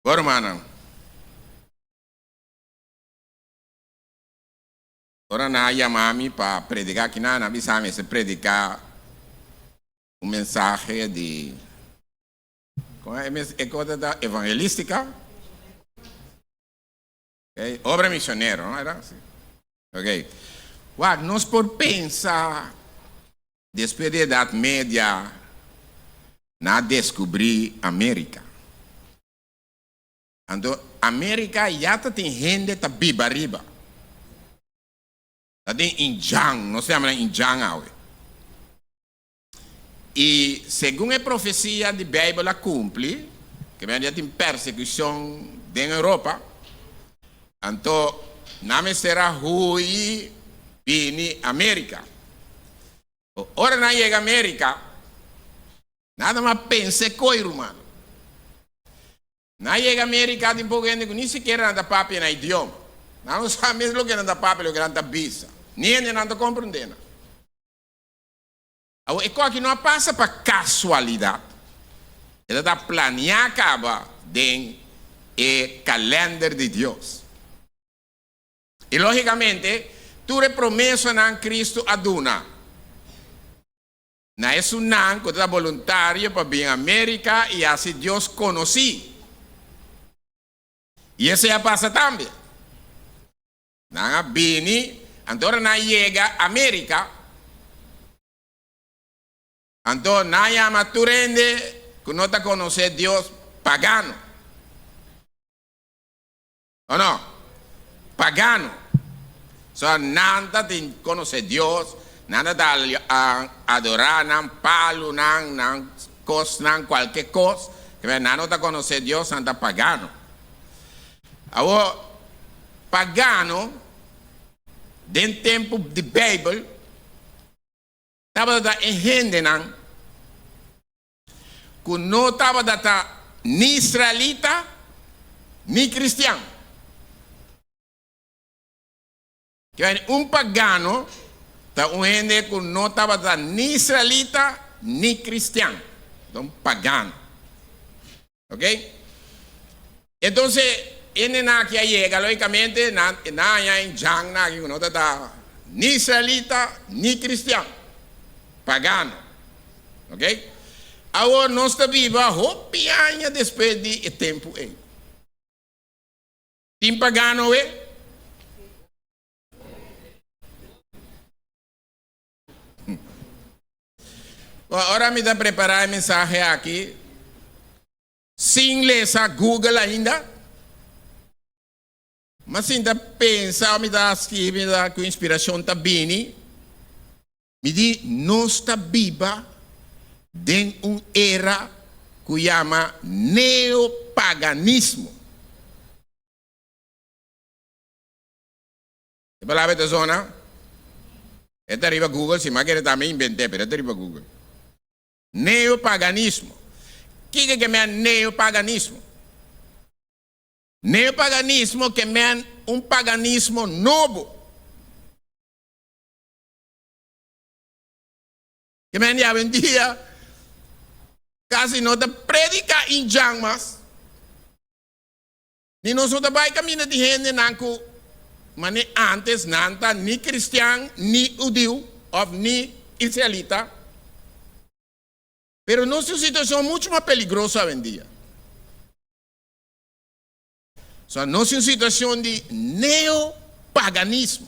Bo rumannan, ora nan a yama mi pa prediká akinan, nan a bisa mi mester prediká un mensahe di, kon e kos ta evangelístika? Okay, obra misionero, no era? Sí. Ok. Wak, nos por pensa despues di Edad Media nan a descubri America. Anto America ya ta tin hende ta biba riba. Ta tin indjan, nos ta yama nan indjan awe. I segun e profesia di Beibel a kumpli, ke men dia tin persekushon den Europa, anto nan mester a hui bini Amerika. Ora nan yega Amerika, nan a pensa e koi, ruman. Nan yega Amerika tin poko hende ku ni sikiera nan ta papia nan idioma. Nan no sa mes loke nan ta papia, loke nan ta bisa. Ni hende nan ta komprendé nan. Awor, e koki no a pasa pa kasualidat. E ta ta planiá kaba den e kalènder di Dios. I lógikamente, tur e promesanan Kristu a duna na esunnan ku ta boluntario pa bin Amérika i hasi Dios konosí. I esei a pasa tambe. Nan a bini, anto ora nan yega America, anto nan yama tur hende ku no ta konosé Dios pagano. O no? Pagano. So nan ta tin konosé Dios, nan ta ta adorá nan palunan, nan kosnan, kualke kos, nan no ta konosé Dios, nan ta pagano. Awor, pagano den tempu di Beibel tabata ta e hendenan ku no tabata ta ni israelita ni kristian. Un pagano ta un hende ku no tabata ni israelita ni kristian. Ta un pagano. Ok? Entonces, hendenan aki a yega, lógicamente, nan nan a haña e djangnan aki ku no tabata ni israelita ni kristian. Pagano. Ok? Awor nos ta biba hopi aña despues di e tempu ei. Tin pagano awe? Bon, ora mi ta prepará e mensahe aki, sin lesa Google ainda, mi a sinta pensa, mi ta skibi, mi ta ku inspirashon ta bini, mi di nos ta biba den un era ku yama neopaganismo. E palabra ta zona? E ta riba Google, si mi a kere ta mi invent'é, pero e ta riba Google. Neopaganismo. Kiko ke men neopaganismo? Neopaganismo ke men un paganismo nobo. Ke men di awendia kasi no ta prediká indjan mas. Ni nos no ta bai kaminda di hendenan ku mane ántes nan ta ni kristian ni hudiu òf ni israelita. Pero nos tin un situashon muchu mas peligroso awendia. So, nos tin un situashon di neopaganismo.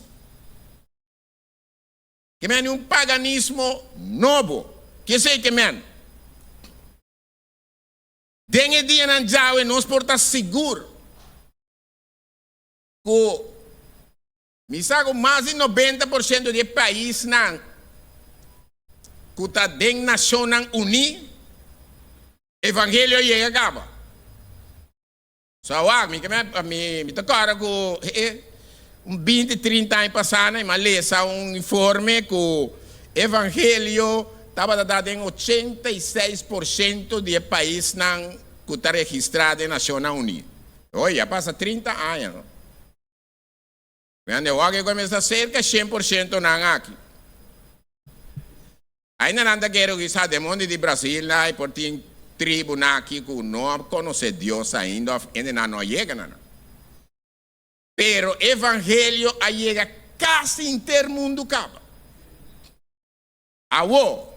Ke men un paganismo nobo. Ke esei ke men? Den e dianan djawe nos por ta sigur ku mi sa ku mas di 90% di e paisnan ku ta den Nashonnan Uní, evangelio a yega kaba. So awak mi mi ta kòrda ku un binti trinta aña pasá mi a lesa un informe ku evangelio tabata ta den 86% di e paisnan ku ta registrá den Nashonnan Uní. Oye, a pasa 30 aña no. Mi a wak e kuminsá serka 100% nan aki. Ainda nan ta kere ku kisas den monte di Brasil nan por tin. tribunan aki ku no a konosé Dios ainda òf hendenan no a yega na nan. Pero evangelio a yega kasi henter mundu kaba. Awor,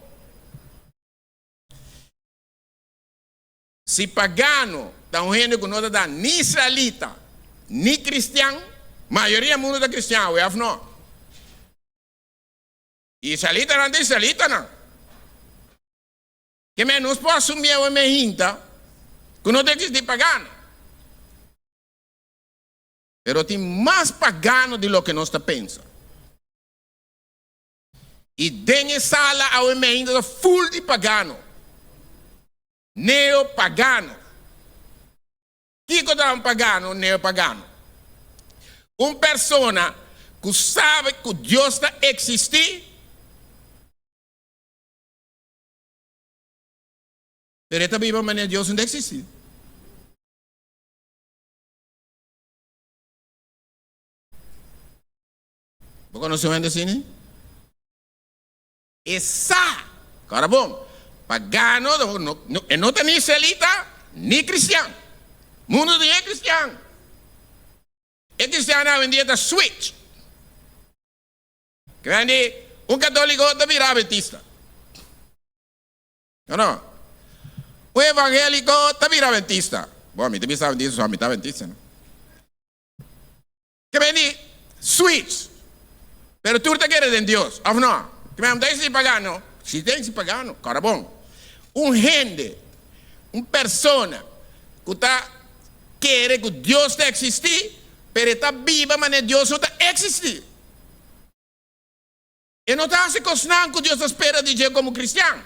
si pagano ta un hende ku no ta da ni israelita ni kristian, mayoria mundu ta kristian awe, òf no? Israelitanan ta israelitanan. Ke men nos por asumí awe men hinta ku no ta eksistí pagano. Pero tin mas pagano di loke nos ta pensa. I den e sala awe men hinta ta ful di pagano. Neopagano. Kiko ta un pagano, un neopagano? Un persona ku sabe ku Dios ta eksistí, pero e ta biba manera Dios no ta eksistí. Bo konosé un hende asina? E sa! Kòrda bon, pagano e no ta ni israelita ni kristian. Mundu tin e kristian. E kristiannan awendia ta switch. Grandi, un katoliko ta bira adventista. No, no. Un evangéliko ta bira adventista. Bon, mi ta bisa adventista, so mi ta adventista, no? Ke men di switch. Pero tur ta kere den Dios, of no? Ke men ta si pagano? Si ta si pagano, kòrda bon. Un hende, un persona ku ta kere ku Dios ta eksistí, pero e ta biba manera Dios no ta eksistí. E no ta hasi kosnan ku Dios ta spera di dje komo kristian.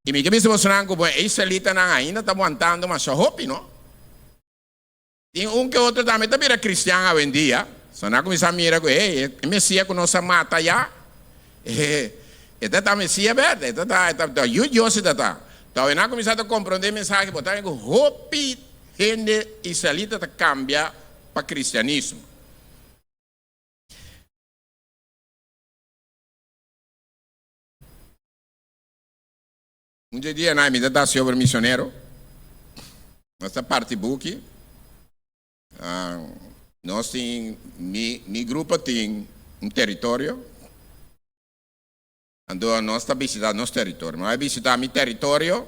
I mi ke bisa bosonan ku bo e israelitanan ainda ta wantando masha hopi, no? Tin un ke otro tambe ta bira kristian awendia. So nan a kuminsá mira ku, hey, e Mesias ku nos a mata ya, e ta ta Mesias bèrdè, e ta ta, e ta ta Yu Dios e ta ta. Tòg nan a kuminsá ta komprondé e mensahe, bo ta mira ku hopi hende israelita ta kambia pa kristianismo. Un dje dianan mi ta ta hasi obra misionero. Nos ta parti buki. Nos tin, mi, mi grupo tin un teritorio. Anto nos ta bisita nos teritorio. Mi bai bisita mi teritorio.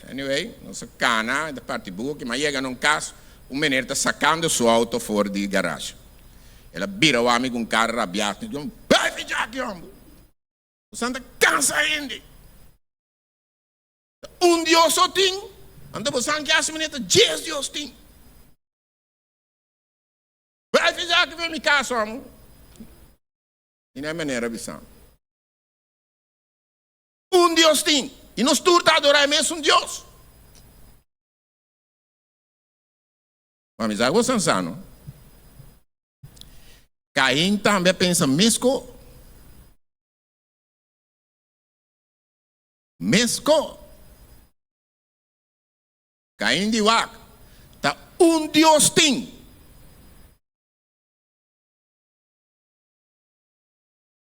Anyway, nos a kana, ta parti buki. Mi a yega na un kas, un meneer ta sakando su auto for di garage. El a bira wak mi ku un kara rabiá. Mi di, Bai fi djaki, homber! Bosan ta kansa hende. Ta un Dios so tin, anto bosan ke hasi manera ta djes Dios tin. Bai fi djaki for mi kas, homber. I na e manera bisa, Un Dios tin, i nos tur ta adorá e mesun Dios. Ma mi sa ku boso sa no. Kain tambe a pensa mesko. Mesko. Kain di wak, ta un Dios tin.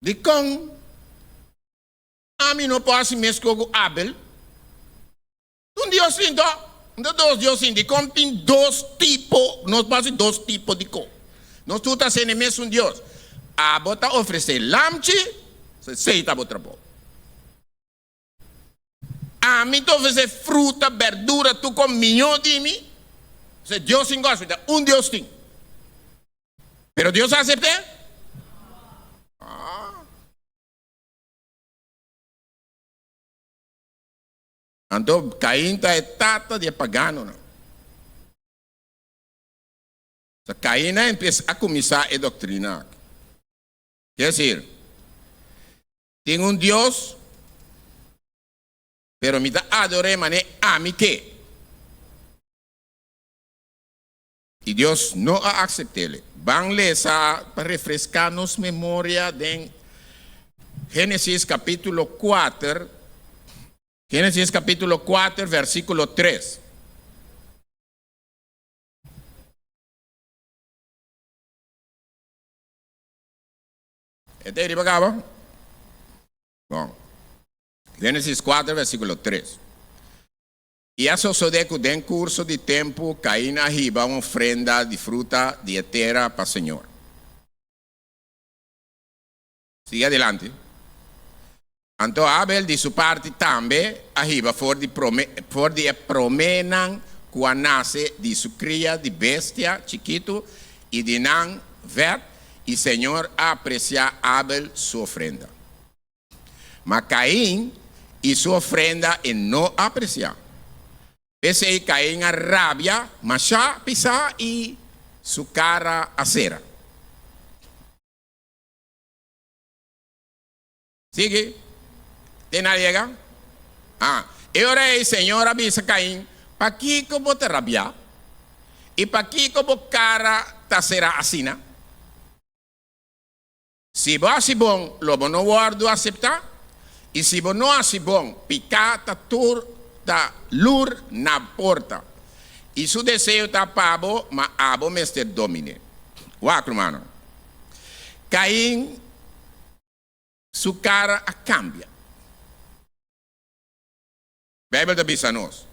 Dikon ami no por hasi mesko ku Abel? Un Dios tin to? No ta dos Dios tin. Dikon tin dos tipo? Nos por hasi dos tipo di ko. Nos tur ta sende mesun Dios. Abo ta ofresé lamchi, esei ta bo trabou. Ami ta ofresé fruta, berdura, tur kon mihó di mi. Esei Dios tin gospel, ta un Dios tin. Pero Dios a asept'é? Ah. Anto Cain ta e tata di e paganonan. So Cain a empieza a cuminsa e doctrina aki. Quiere decir, tin un Dios, pero mi ta ador'é manera ami ke. I Dios no a acept'ele. Ban lesa pa refresca nos memoria den Genesis capitulo cuater, Genesis capitulo cuater versiculo tres. E ta ei riba caba? Bon. Génesis 4, versíkulo 3. I a sosodé ku den kurso di tempu Kain a hiba un ofrenda di fruta di e tera pa señor. Sigui adilanti. Anto Abel di su parti tambe a hiba for di prome for di e proménan ku a nase di su kria di bestia chikitu i di nan vèt, i señor a apresiá Abel su ofrenda. Ma Kain i su ofrenda e no a apresiá. P'esei Kain a rabia mashá pisá i su kara a sera. Sigui. Te na yega? Ah. E ora ei Señor a bisa Kain, Pakiko bo ta rabiá? I pakiko bo kara ta será asina? Si bo hasi bon, lo bo no wòrdu aseptá, i si bo no hasi bon, piká ta tur ta lur na porta, i su deseo ta pa bo, ma abo mester domin'é. Wak, rumannan. Kain su kara a kambia. Beibel ta bisa nos.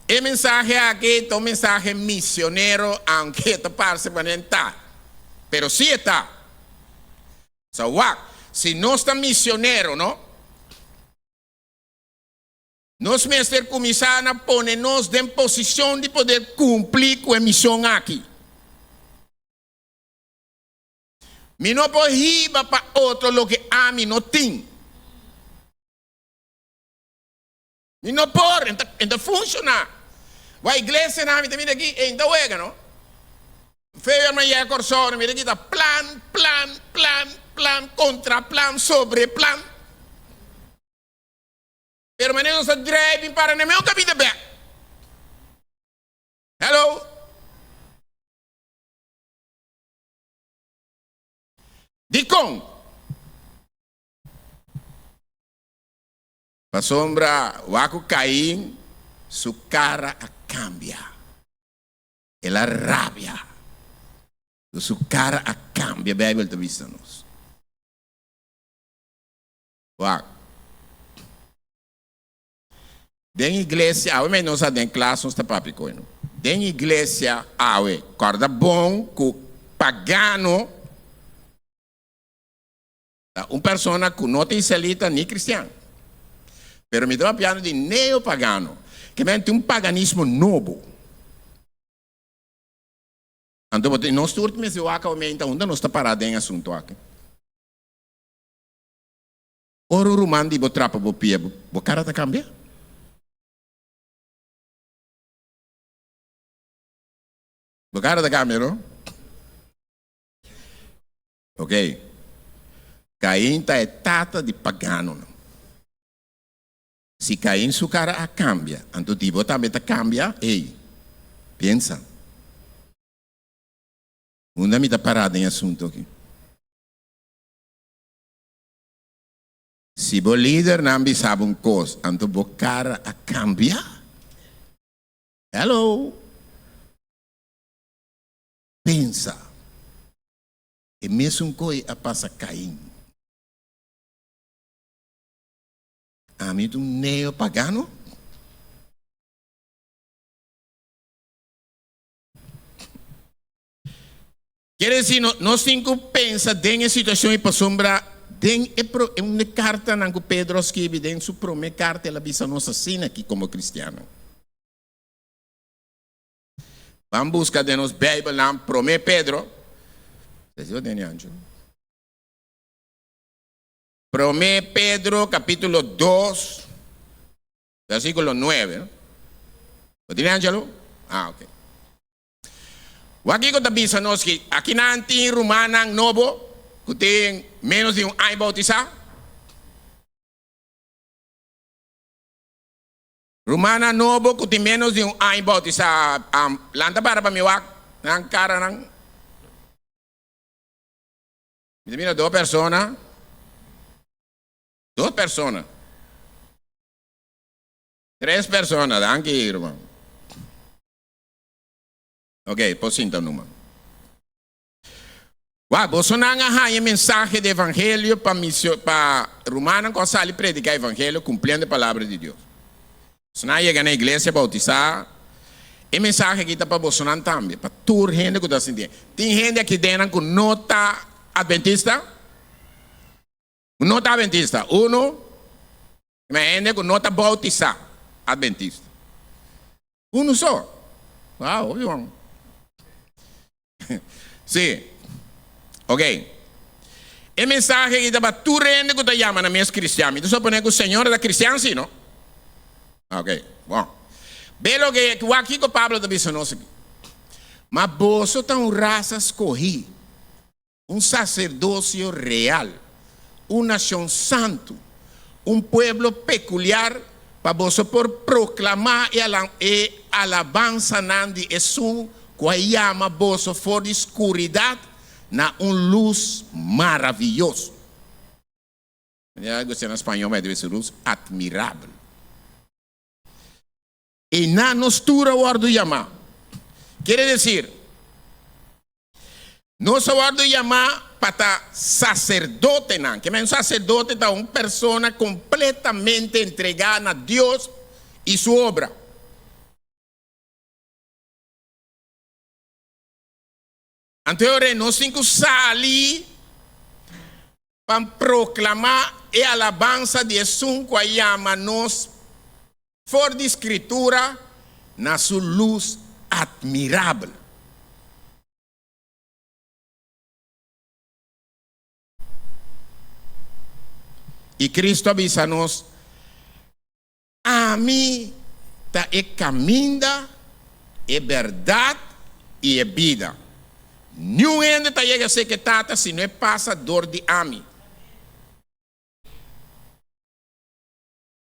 E mensahe aki ta un mensahe misionero aunke e ta parse manera e ta, pero si e ta. So wak, si nos ta misionero no, nos mester kuminsá na pone nos den posishon di poder kumpli ku e mishon aki. Mi no por hiba pa otro loke ami no tin. Mi no por, e ta funciona. Wak iglesianan mi ta mira aki, e ta wega no. Feo hermano yega Corsou, mi mira aki ta plan, plan, plan, plan, contra plan, sobre plan. Pero manera nos ta drai bin para na meun caminda bek. Hello. Dikon? Pasobra wak ku Kain su kara a kambia. El a rabia. Su kara a kambia, Beibel ta bisa nos. Wak. Den iglesia, awe nos a den klas nos ta papia ku no. Den iglesia awe, kòrda bon ku pagano Ta un persona ku no ta israelita ni kristian. Pero mi ta papiando di neopagano, ke men tin un paganismo nobo. Anto bo tin nos tur mester wak awe unda nos ta pará den e asuntu aki. Ora un ruman di bo trapa bo pia, bo kara ta kambia? Bo kara ta kambia, no? Ok. Cain ta e tata di paganonan. Si Cain su cara a cambia, anto di bo tambe ta cambia? Ey, pensa. Unda mi ta para den e asunto aki? Si bo lidernan bisa bo un cos, anto bo cara a cambia? Hello! Pensa. E mesun koi a pasa Kain. Ami ta un neopagano? Kier desi nos tin ku pensa den e situashon i pasobra den e un di kartanan ku Pedro a skibi den su prome karta el a bisa nos asina aki komo kristiannan. Ban buska den nos Bijbelnan Promé Pedro. Promé Pedro capítulo 2, versículo 9. Bo tin Angelo? Ah, ok. Wak kiko ta bisa nos ki akinan tin rumannan nobo ku tin ménos di un aña bautisá? Rumannan nobo ku tin ménos di un aña bautisá a lanta para pa mi wak nan karanan. Mi ta mira dos persona, dos persona, tres persona, danki ruman. Ok, por sinta numa. Wak, bosonan a haña e mensahe di evangelio pa misio, pa rumannan ku a sali prediká evangelio kumpliendo e palabra di Dios. Bosonan a yega na iglesia boutisá. E mensahe aki ta pa bosonan tambe, pa tur hende ku ta sintié. Tin hende aki den nan ku no ta adventista? Ku no ta adventista? Unu, tin hende ku no ta boutisá adventista. Unu so. Wow, hopi bon. Sí. Ok. E mensahe aki ta pa tur hende ku ta yama nan mes kristian. Mi ta suponé ku señora ta kristian, sí, no? Ok, bon. Be loke, wak kiko Pablo ta bisa nos aki. Ma boso ta un rasa skohí. Un saserdosio real, un nashon santu, un pueblo pekuliar pa boso por proklamá e alabansanan di Esun ku a yama boso for di skuridat na un lus maravioso. Manera ku esei na spañó mester bisa lus atmirabel. Einan nos tur a wòrdu yamá. Kere desir, nos a wòrdu yamá pa ta saserdotenan. Ke men un saserdote ta un persona kompletamente entregá na Dios i su obra. Anto e ora nos tin ku sali pa proklamá e alabansa di esun ku a yama nos for di Skritura na su lus atmirabel. I Kristu a bisa nos, Ami ta e kaminda, e bèrdat i e bida. Niun hende ta yega serka e Tata si no e pasa dor di ami.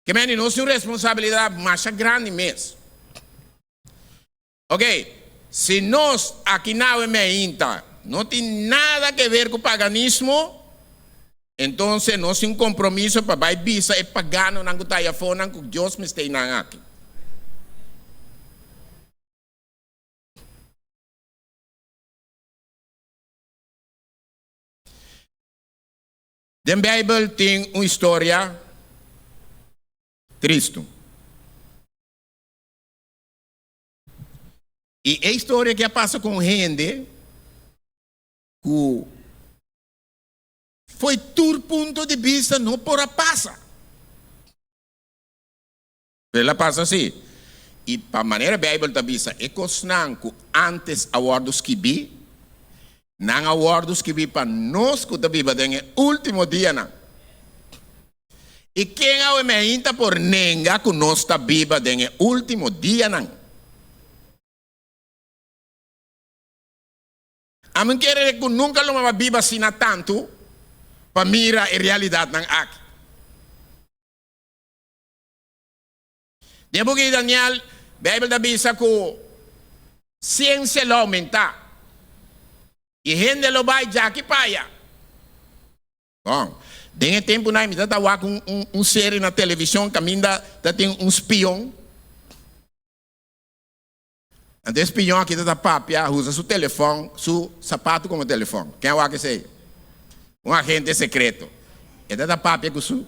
Ke mende nos tin un responsabilidat masha grandi mes. Ok, si nos aki nawe meinta no tin nada ke ver ku paganismo, entonces nos tin un kompromiso pa bai bisa e paganonan ku ta ei afonan ku Dios mester nan aki. Den Bijbel tin un historia tristu. I e historia aki a pasa ku un hende ku fo'i tur punto di bista no por a pasa. Pero el a pasa sí. I pa manera Bijbel ta bisa, e kosnan ku ántes a wòrdu skibí, nan a wòrdu skibí pa nos ku ta biba den e último dianan. I ken awe meinta por nenga ku nos ta biba den e último dianan? Ami kere ku nunka lo maba biba asina tantu pa mira e realidatnan aki. Den e buki di Daniel, Beibel ta bisa ku siensia lo oumentá i hende lo bai djaki pa aya. Bon, den e tempunan mi ta wak un serie na television kaminda ta tin un spion. Anto e spion aki ta papia, usa su telefon, su sapatu komo telefon. Ken a wak esei? Un agente sekreto. E ta papia ku su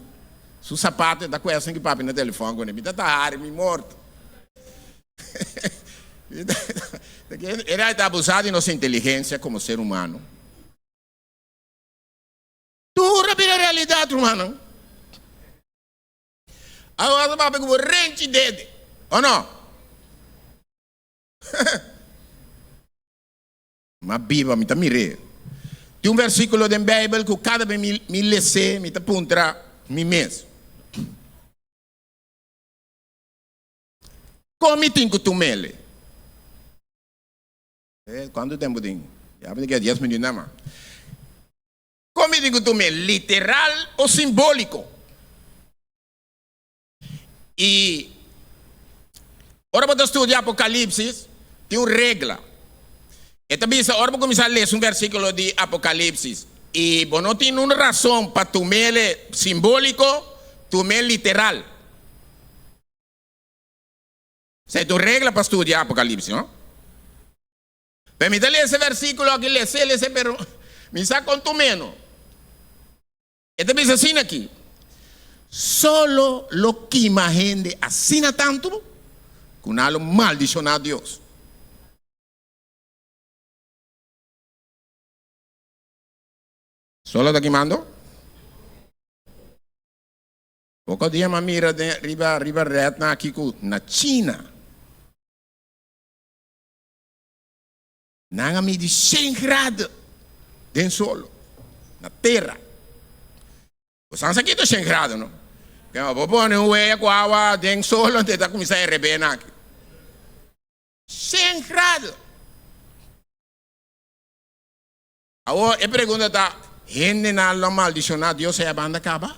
su sapatu, e ta ku esun ki papia na telefon kuné. Mi ta hari mi morto. E ta abusa di nos inteligensia komo ser humano. Tur a bira realidat, rumannan. Awor ta papia ku bo renchi dede, o no? Ma biba mi ta mir'é. Tin un versíkulo den Beibel ku kada bes mi mi les'é, mi ta puntra mi mes, Kon mi tin ku tum'el? Kuantu tempu tin? Ya mi ta keda dies minuut nada mas. Kon mi tin ku tum'é, literal o simbóliko? I ora bo ta studia Apokalipsis, tin un regla. E ta bisa ora bo kuminsá lesa un versíkulo di Apokalipsis i bo no tin un rason pa tum'é simbóliko, tum'é literal. Esei ta un regla pa studia Apokalipsis, no? Pero mi ta lesa e versíkulo aki, les'é, les'é, pero Mi sa kontu ménos. E ta bisa asina aki, Solo lo kima hende asina tantu ku nan lo maldishoná Dios. Solo ta kimando? Poko dia m'a mira den riba riba rednan aki ku na China nan a midi shen grado den solo, na tera. Bo san sa kiko shen grado no? Ke bo pone un wea ku awa den solo anto e ta kuminsá herebé nan aki. Shen grado! Awor e pregunta ta, hendenan lo maldishoná Dios ei a banda kaba?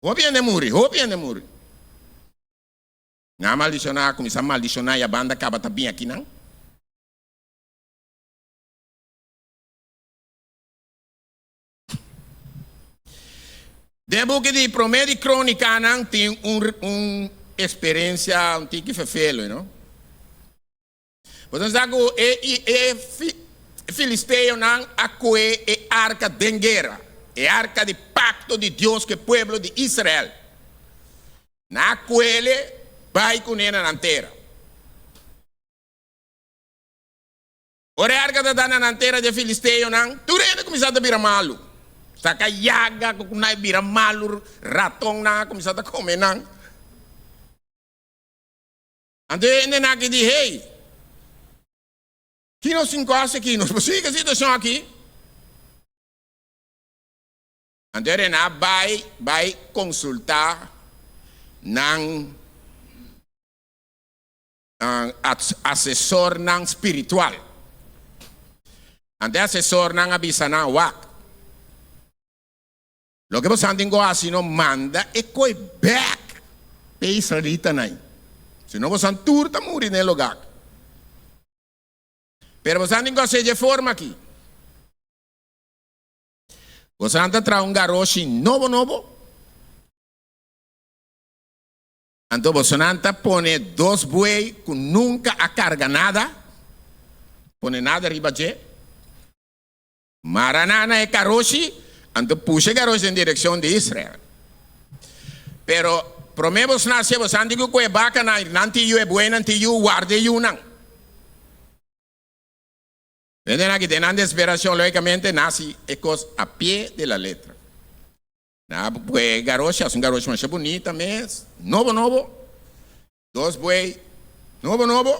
Hopi hende muri, hopi hende muri. Nan a maldishoná, a kuminsá maldishoná i a banda kaba ta bin akinan. Den buki di Promé di Krónikanan tin un un eksperensia un tiki fefelo, no? Bo ta sa ku e e filisteonan a kohe e arka den guera, e arka di pakto di Dios ku e pueblo di Israel. Nan a kohe'le bai kuné na nan tera. Ora e arka ta ta na nan tera dje filisteonan, tur hende kuminsá ta bira malu. Saka yaga ku nan bira malu, ratonnan a kuminsá ta kome nan. Anto e hendenan aki di, Hey, ki nos tin ku hasi aki? Nos por sigui ku e situashon aki? Anto e rena a bai bai konsultá nan asesornan spiritual. Anto e asesornan a bisa nan, Wak, Loke bosan tin ku hasi no manda e koi bèk p'e israelitanan, sino bosan tur ta muri den e lugá. Pero bosan tin ku hasié dje forma aki, Bosan ta traha un garoshi nobo nobo, anto bosonan ta pone dos buey ku nunka a karga nada, pone nada riba dje. Mara nan na e karoshi, anto pusha e karoshi den direkshon di Israel. Pero promé bos nase, bos anti ku ku e bakanan, nan tin yu, e bueynan tin yu, warda e yunan. Hendenan aki den nan desperashon, lógikamente, nasi e kos a pie de la letra. Nan a pue e garoshi, hasi un garoshi masha bunita mes, nobo nobo, dos buey nobo nobo,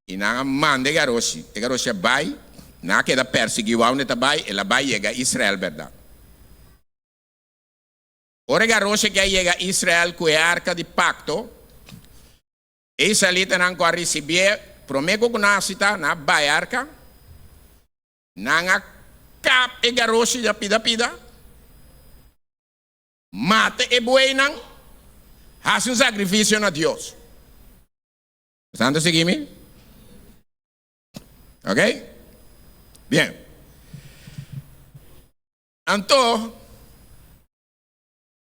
i nan a manda e garoshi. E garoshi a bai, nan a keda persiguí wou unda e ta bai, el a bai yega Israel bèrdat. Ora e garoshi ke a yega Israel ku e arka di pakto, e israelitanan ku a risibié promé ku ku nan a sita, nan a bai e arka, Nan a kap e garoshi na pida pida, mata e bueynan, hasi un sakrifisio na Dios. Boso ta sigui mi? Ok? Bien. Anto,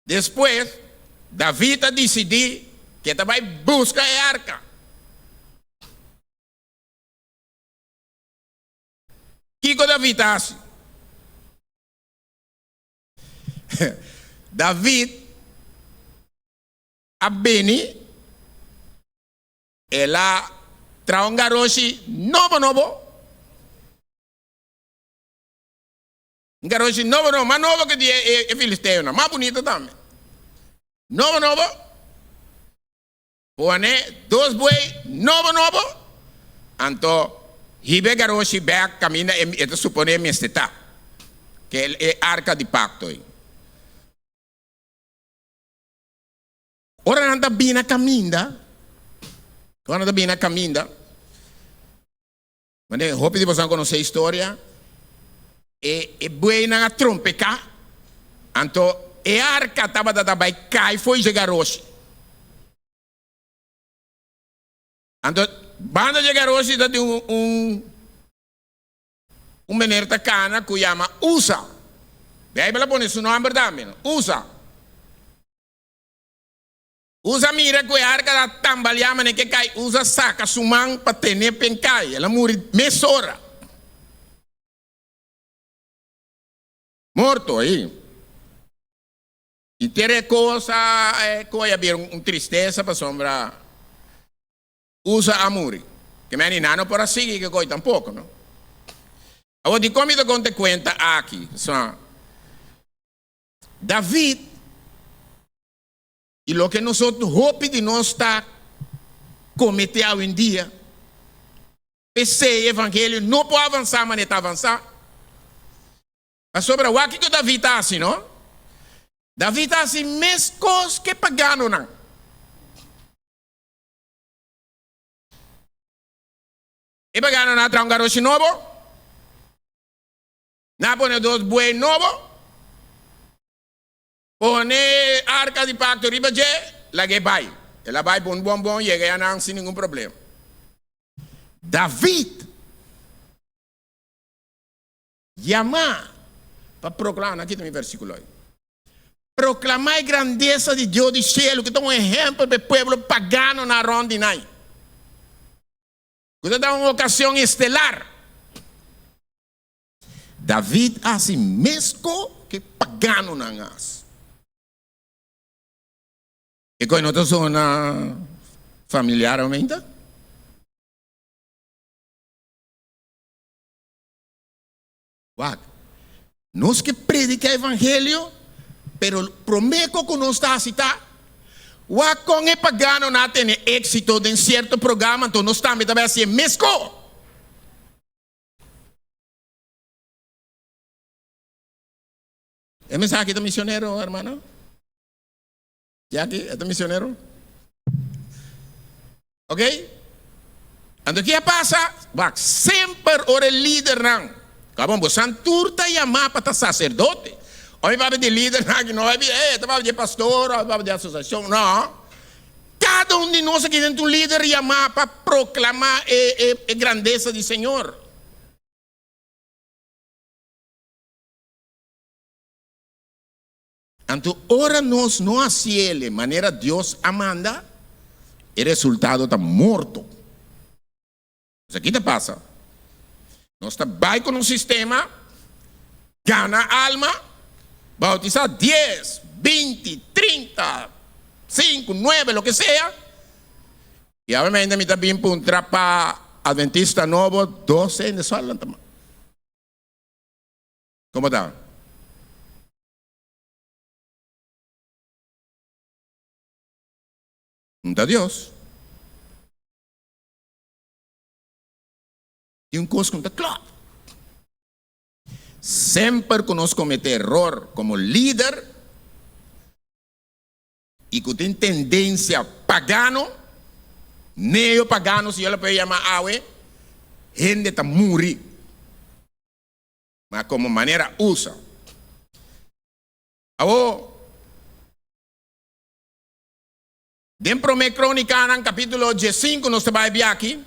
despues, David a disidí ku e ta bai buska e arka. Kiko David a hasi? David a bini, el a traha un garoshi nobo nobo, un garoshi nobo nobo, mas nobo ku di e filisteonan, mas bunito tambe, nobo nobo. Pone dos buey nobo nobo, anto hiba e garoshi bek kaminda e ta supone e mester ta, ke e arka di pakto ei. Ora nan ta bini na kaminda, ora nan ta bini na kaminda, Mane hopi di boso konosé e historia, e e bueynan a trompeká, anto e arka tabata ta bai kai fo'i dje garoshi. Anto banda dje garoshi ta tin un un un meneer ta kana ku yama Usa. Beibel a pone su nòmber tambe, no? Usa. Usa mira ku e arka ta tambaleá manera ke kai. Usa saka su man pa ten'é p'en kai. El a muri mesora. Morto ei. I ter e kos a koe a bira un tristesa pasobra Usa a muri. Ke meni nan no por a sigui ke koi tampoko, no? Awor dikon mi ta konta e kuenta aki? Pasobra David i loke nosotros hopi di nos ta kometé awendia, p'esei e evangelio no por avansá manera e ta avansá. Pasobra wak kiko David ta hasi, no? David ta hasi meskos ku e paganonan. E paganonan a traha un garoshi nobo, nan a pone dos buey nobo, pone arka di pakto riba dje, lag'é bai. El a bai bon bon bon yega yanan sin ningun problema. David Yamá pa proklamá, nan kita mi versíkulo ei. Proklamá e grandesa di Dios di shelu, ku ta un ehèmpel pa e pueblo paganonan rònt di nan, ku ta da un okashon estelar. David a hasi mesko ku e paganonan a hasi. E kos no ta sona familiar aumenta? Wak, nos ke prediká evangelio, pero promé ku ku nos ta hasi ta, wak kon e paganonan a tene éksito den sierto programa, anto nos tambe ta bai hasi e mesko. E mensahe aki ta misionero, hermano? Jackie, e ta misionero? Ok? Anto ki a pasa? Wak, semper ora e lidernan, kabon, bosan tur ta yamá pa ta saserdote. Ora mi papia di lidernan aki, no bai bisa, eh, ta papia di e pastor, òf papia di asosiashon. No. Kada un di nos aki den ta un lider yamá pa proklamá e, e, e grandesa di Señor. Anto ora nos no hasiele manera Dios a manda, e resultado ta morto. Esaki ta pasa. Nos ta bai ku nos sistema, gana alma, bautisá dies, 20, 30, 5, 9, loke sea. I awe mi ta bin puntra pa Adventista Nobo, 12 hende sòl nan ta. Komo ta? Un ta Dios. Tin un kos ku no ta klòp. Semper ku nos kometé eror komo lider i ku tin tendensia pagano, neo-pagano si yo lo puede yama awe, hende ta muri. Ma komo manera usa. Awor, den Promé Krónikanan kapítulo 15 nos ta bai bia aki.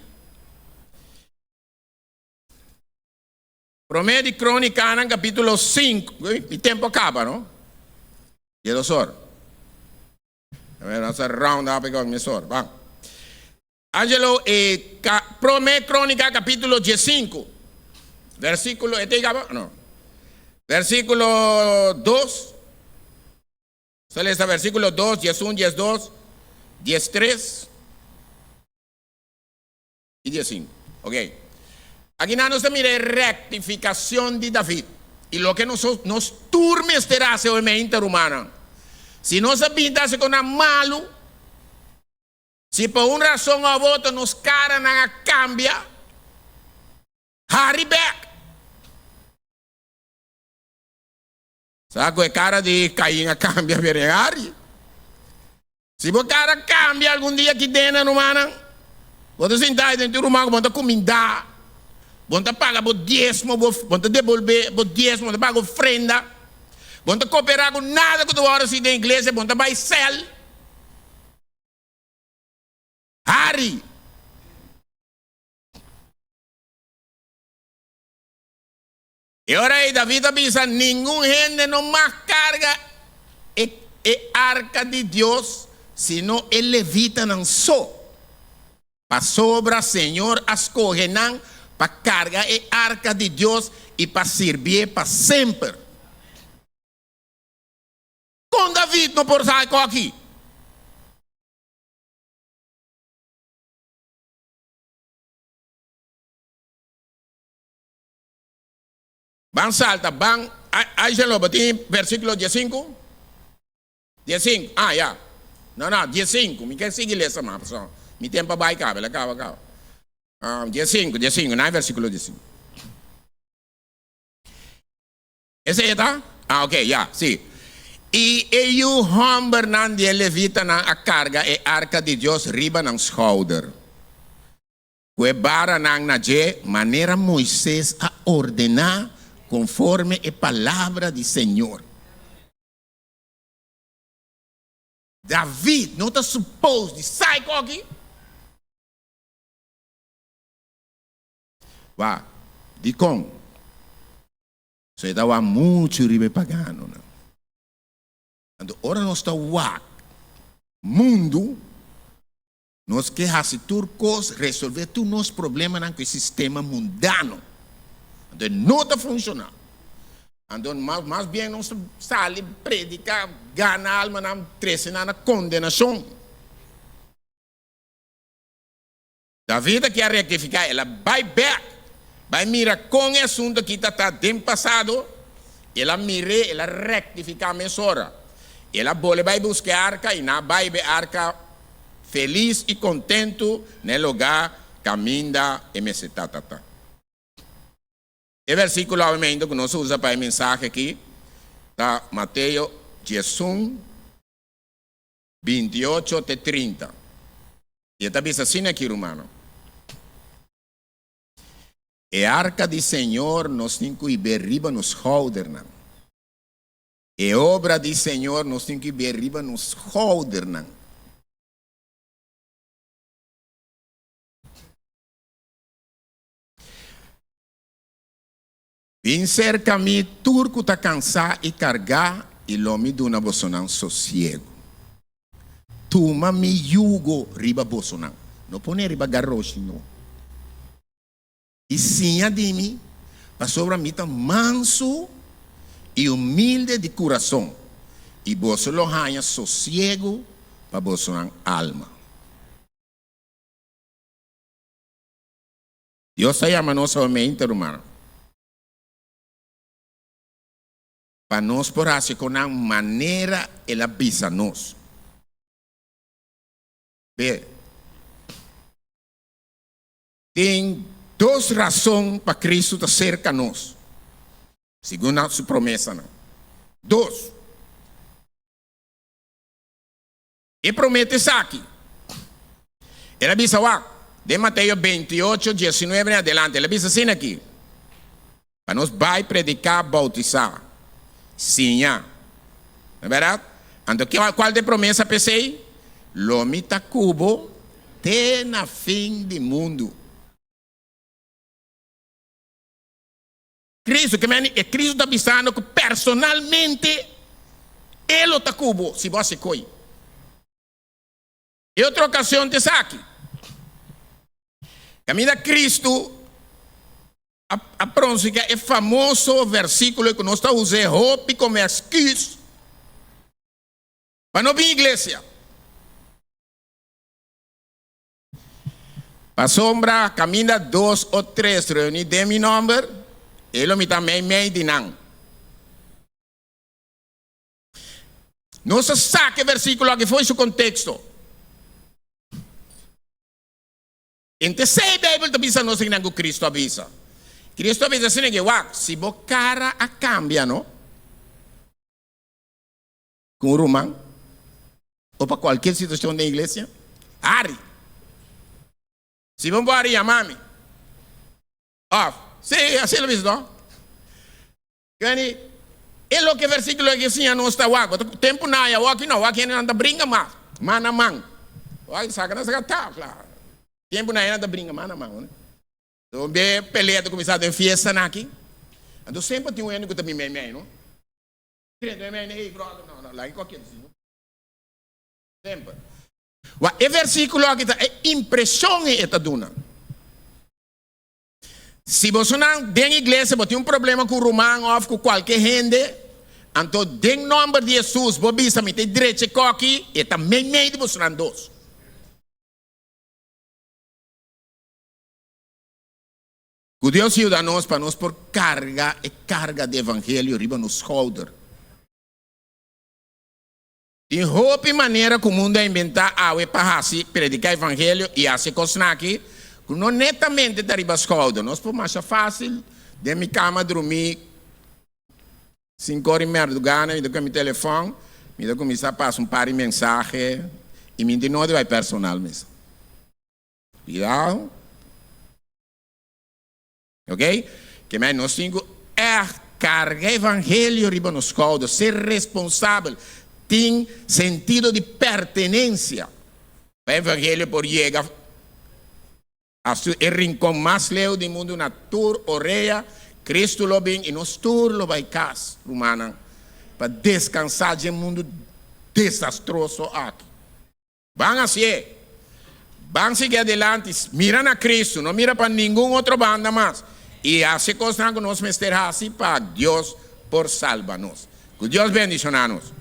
Promé di Krónikanan kapítulo 5, mi tempu a kaba, no? 12 or. Nos a round up e mes or. Ban. Angelo, e Promé Krónika kapítulo 15, versíkulo, e ta ei kaba? No. Versíkulo 2. Nos a lesa versíkulo 2, 11, 12, 13 i 15. Ok. Aki nan nos ta mira e rektifikashon di David i loke nos nos tur mester hasi hoy mente, rumannan. Si nos a bin ta hasi konan malu, Si pa un rason of otro nos karanan a kambia, hari bek. Sa ku e kara di Kain a kambia bira en hari? Si bo kara kambia algun dia ki dena rumannan, bo ta sinta den tur ruman ku bo ta kumindá, bo ta paga bo diesmo, bo ta debolbé bo diesmo, bo ta paga ofrenda, bo ta koperá ku nada ku ta wòrdu hasi den iglesia, bo ta bai sèl. Hari! E ora ei David a bisa, Ningun hende no mag karga e e arka di Dios sino e levitanan so, pasobra señor a skohe nan pa karga e arka di Dios i pa sirbié pa semper. David no por sa e koki? Ban salta, ban, Angelo, bo tin versíkulo diesinku? Diesinku, ah, ya. No, no, diesinku. Mi ke sigui lesa mas, pasobra mi tempu a bai kaba, el a kaba kaba. Diesinku, diesinku, na e versíkulo diesinku. Esei e ta? Ah, ok, ya, sí. I e yu hòmbernan di e levitanan a karga e arka di Dios riba nan skouder, ku e baranan na dje, manera Moises a ordená konforme e palabra di señor. David no ta supos di sa e koki? Wak, dikon? So e ta wak muchu riba e paganonan. Anto ora nos ta wak mundu, nos ke hasi tur kos, resolve tur nos problemanan ku e sistema mundano. Anto e no ta funshoná. Anto mas bien nos ta sali prediká, gana almanan, trese nan na kondenashon. David a kier rektifiká, el a bai bèk, bai mira kon e asuntu akí ta ta den pasado. El a mir'é, el a rektifiká mesora. El a bole bai buska e arka i nan a bai be arka felis i kontentu na e lugá kaminda e mester ta ta ta. E versíkulo awe ku nos usa pa e mensahe akí ta Mateo 11. 28 te 30. I e ta bisa asina aki, Rumannan, E arka di Señor nos tin ku hib'é riba nos skoudernan. E obra di Señor nos tin ku hib'é riba nos skoudernan. Bin serka mi tur ku ta kansá i kargá, i lo mi duna bosonan sosiegu. Tuma mi yugo riba bosonan, no pone riba garoshi no, i siña di mi, pasobra mi ta mansu i humilde di kurason, i boso lo haña sosiegu pa bosonan alma. Dios ta yama nos awe rumannan, pa nos por hasi ku nan manera El a bisa nos. Be, tin dos rason pa Kristu ta serka nos, segun su promesanan. Dos. E promete esaki. El a bisa wak, den Mateo 28, 19 en adelante, el a bisa asina aki, Pa nos bai prediká, boutisá, siña. No bèrdat? Anto kual ta e promesa p'esei? Lo mi ta ku bo te na fin di mundu. Cristo, ke meni e Cristo ta bisando ku personalmente E lo ta ku bo si bo hasi koi. E otro ocasion ta esaki. Kaminda Cristo a, a pronuncia e famoso versículo ku nos ta usa hopi komo excuse pa no bin iglesia. Pasobra kaminda dos o tres reuní den mi nòmber, e lo mi ta meimei di nan. Nos a saka e versíkulo aki for di su konteksto. Entesei Beibel ta bisa nos esnan ku Kristu a bisa. Kristu a bisa asina ke, Wak, si bo kara a kambia, no? Ku un ruman o pa kualkier situashon den iglesia? Hari! Si bo por hari, yama mi. Òf, sí, asina lo bisa, no? Keni, e loke versíkulo aki siña nos ta wak. Bo ta tempu na aya wak no, wak hendenan ta bringa mas, man na man. Wak saka nan saka taf la. Tempu na hendenan ta bringa man na man. So un be pelea ta kuminsá den fiestanan aki. Anto semper tin un hende ku ta bin meimei, no? Wak e versíkulo aki ta e impreshon e ta duna. Si bosonan den iglesia bo tin un problema ku ruman òf ku kualke hende, Anto den nòmber di Hesus bo bisa mi ta e drecha e kòki, e ta meimei di bosonan dos. Ku Dios yuda nos pa nos por karga e karga di evangelio riba nos skouder. Tin hopi manera ku mundu a inventá awe pa hasi prediká evangelio i hasi e kosnan aki ku no netamente ta riba skouder. Nos por masha fásil den mi kama drumí sinkor i merdugana, mi ta kohe mi telefòn, mi ta kuminsá pasa un par di mensahe i mi tin nodi bai personal mes. Cuidado. Ok? Ke mei nos tin ku ègt karga evangelio riba nos skouder, ser responsabel, tin sentido di pertenensia pa evangelio por yega hasta e rincon mas leu di mundu na tur orea. Cristo lo bin i nos tur lo bai kas, rumannan, pa deskansá dje mundu desastroso aki. Ban hasié. Ban sigui adelanti. Mira na Cristo, no mira pa ningun otro banda mas. I hasi e kosnan ku nos mester hasi pa Dios por salba nos. Ku Dios bendishoná nos.